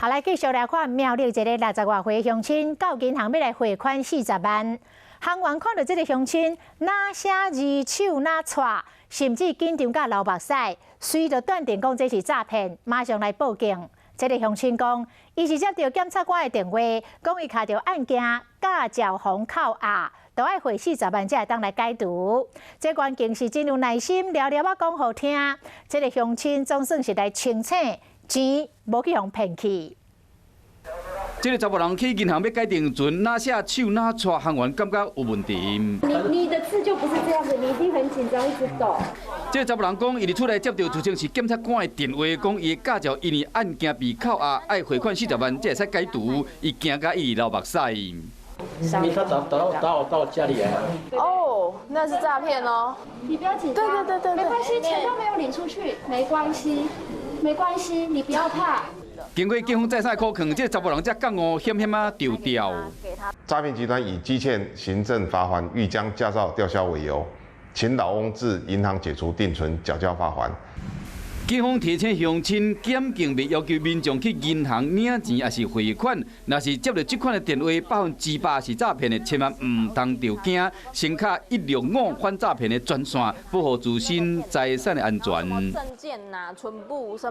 好，來繼續來看苗栗一个60外歲鄉親到銀行欲來匯款四十萬，行員看著這个鄉親若寫字手若掣，甚至緊張甲流目屎，隨就斷定講這是詐騙，馬上來報警。這个鄉親講，伊是接著檢察官的電話，講伊敲著案件駕照予扣押，都愛匯四十萬才會當來解除。這關鍵是真有耐心，了了仔講予聽。這个鄉親總算是來清醒，錢無去予騙去。這个查某人去銀行欲解定存，若寫手若掣，行員感覺有問題。你的字就不是這樣子，你一定很緊張，一直抖。這个查某人講，伊佇厝內接著自稱是檢察官的電話，講伊的駕照因為案件被扣押，愛匯款四十萬才會使解除，伊驚甲伊流目屎。他找找到到到我家裡來。哦，那是詐騙哦。你不要緊張。對對對對，沒關係，錢都沒有領出去，沒關係，沒關係，你不要怕。經過警方再三苦勸，這个查某人才覺悟，險險仔丟掉。詐騙集團以積欠行政罰鍰，欲將駕照吊銷為由，請老翁至銀行解除定存，繳交罰鍰。警方提醒鄉親，檢警袂要求民眾去銀行領錢，抑是匯款。若是接著這款的電話，100%是詐騙的，千萬毋通著驚，先敲165反詐騙的專線，保護自身財產的安全。證件吶，存簿、身